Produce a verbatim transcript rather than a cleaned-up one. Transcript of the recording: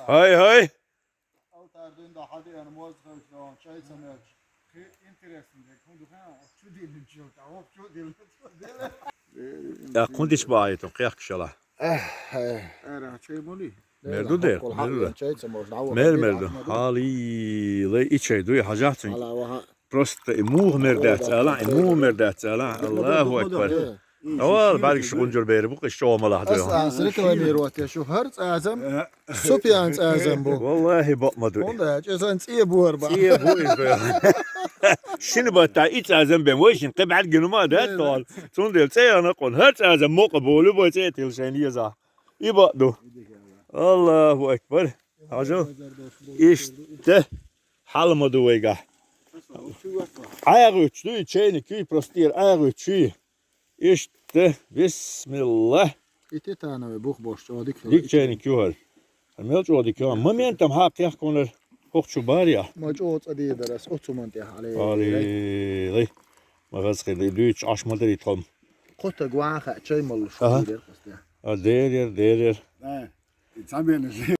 Гьай, гьай. Алтар дуьнда хьадиан моз хавчрон, чай ца мелч. Хи интересно, дек, хӀун ду хан, чу дилин чил, та, ох, чу дилин, чу дилин. Я, кхундиш баайту, кхехкшала. Ара, чай моли? Мерду дер, мерду дер. Чай ца мелч, на, мер, мерду. Хали, лей и чай дуй, хажахцин. Просто и мух мердац ала, и мух мердац ала. Аллаху акбар. Авал, баргиш гунжур бери бу къиш чомала. Ас, ас рекламировать я, шу гьар цӀазам, Супьян цӀазам бу. Валлахи, бакъма дуй. Онда чӀезан цӀия буар ба. ЦӀия бу и бе. Шин батта и цӀазам бен, вай шин къибгӀат гинума да тол. Цундел цӀе ана къун. Гьар цӀазам мокъа бу, любой цӀе тил шайн еза. И бакъ ду. Аллаху акбар. Хажу. Ишта. Хьалма ду вайга. Айгъуч ду, чайник ю, простир айгъуч ю. Ишта, бисмилла. Ити танове бух бош, чӀодик. Дик чайник ю гьар. Мел чӀодик ю. Моментам хьакъ яхкунар. Хохчу бария. Ма чӀо цӀа дидарас, оцу ман тӀехь, але. Али. Ма газ хили, дуйч аш ма дари тхом. Кота гваха, чай малуш. Ага. Дирер, коста. А, дерер, дерер. Да. И цабен.